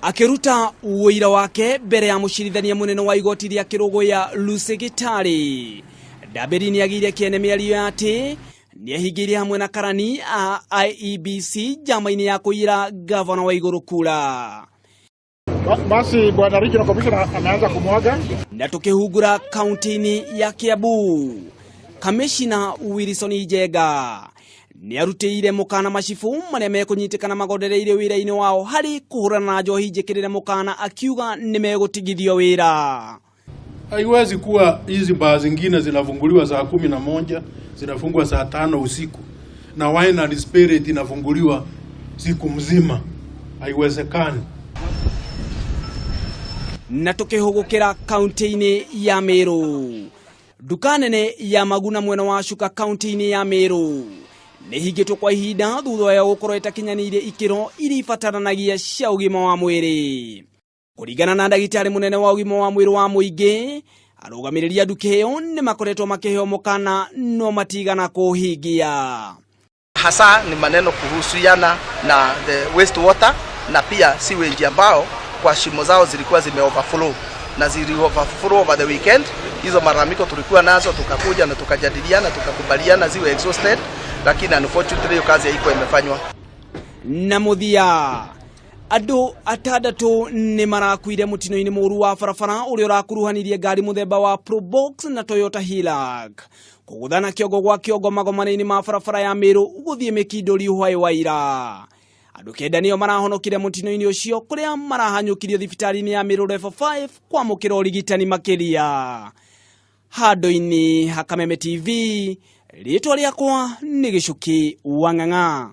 Akĩruta ũira wake mbere ya mũcirithania mũnene wa igoti rĩa Kĩrũgũya Lucy Gĩtarĩ, Ndambĩri nĩagĩire kĩene mĩario ya atĩ nĩehingĩirie hamwe na karani a IEBC njama-inĩ ya kũiyĩra gavana wa igũrũ kura. Basi bwana regional commissioner ameanza kumwaga. Na tukihungura kaunti-inĩ ya Kiambu, kamishina Wilson Njenga nĩarutĩire mũkana macibũ marĩa mekũnyitĩkana magondereire wĩra-inĩ wao harĩ kũhũrana na njohi njĩkĩrĩre mũkana, akiuga nĩmegũtigithio wĩra. Haiwezi kuwa hizi baa zingine zinafunguliwa saa 11, zinafungwa saa 5 usiku na wine and spirit inafunguliwa siku mzima, haiwezekani. Na tukihũgũkĩra kaunti-inĩ ya Meru, nduka nene ya Maguna mwena wa Chuka kaunti-inĩ ya Meru nĩ hingĩtwo kwa ihinda thutha wa gũkorwo ĩtakinyanĩirie ikĩro iria ibataranagia cia ũgima wa mwĩrĩ. Kũringana na ndagĩtarĩ mũnene wa ũgima wa mwĩrĩ wa mũingĩ, arũgamĩrĩri a nduka ĩyo nĩ makoretwo makĩheo mũkana no matigana kũhingia. Hasa ni maneno kuhusiana na the waste water na pia sewage ambao kwa shimo zao zilikuwa zime overflow na zili overflow over the weekend. Hizo malalamiko tulikuwa nazo, tukakuja na tukajadiliana, tukakubaliana ziwe exhausted, lakini unfortunately hiyo kazi haikuwa imefanywa. Na mũthia, andũ atandatũ nĩ marakuire mũtino-inĩ mũũru wa barabara ũrĩa ũrakuruhanirie ngari mũthemba wa Probox na Toyota Hilux kũgũthana kĩongo gwa kĩongo magomano-inĩ ma barabara ya Meru gũthiĩ Mĩkindũri hwaĩ wa ira. Andũ 9 nĩo marahonokire mũtino-inĩ ũcio, kũrĩa marahanyũkirio thibitarĩ-inĩ ya Meru Level 5 kwamũkĩra ũrigitani makĩria. Handũ-inĩ ha Kameme TV, rĩtwa rĩakwa nĩ Gĩcũkĩ wa Ng'ang'a.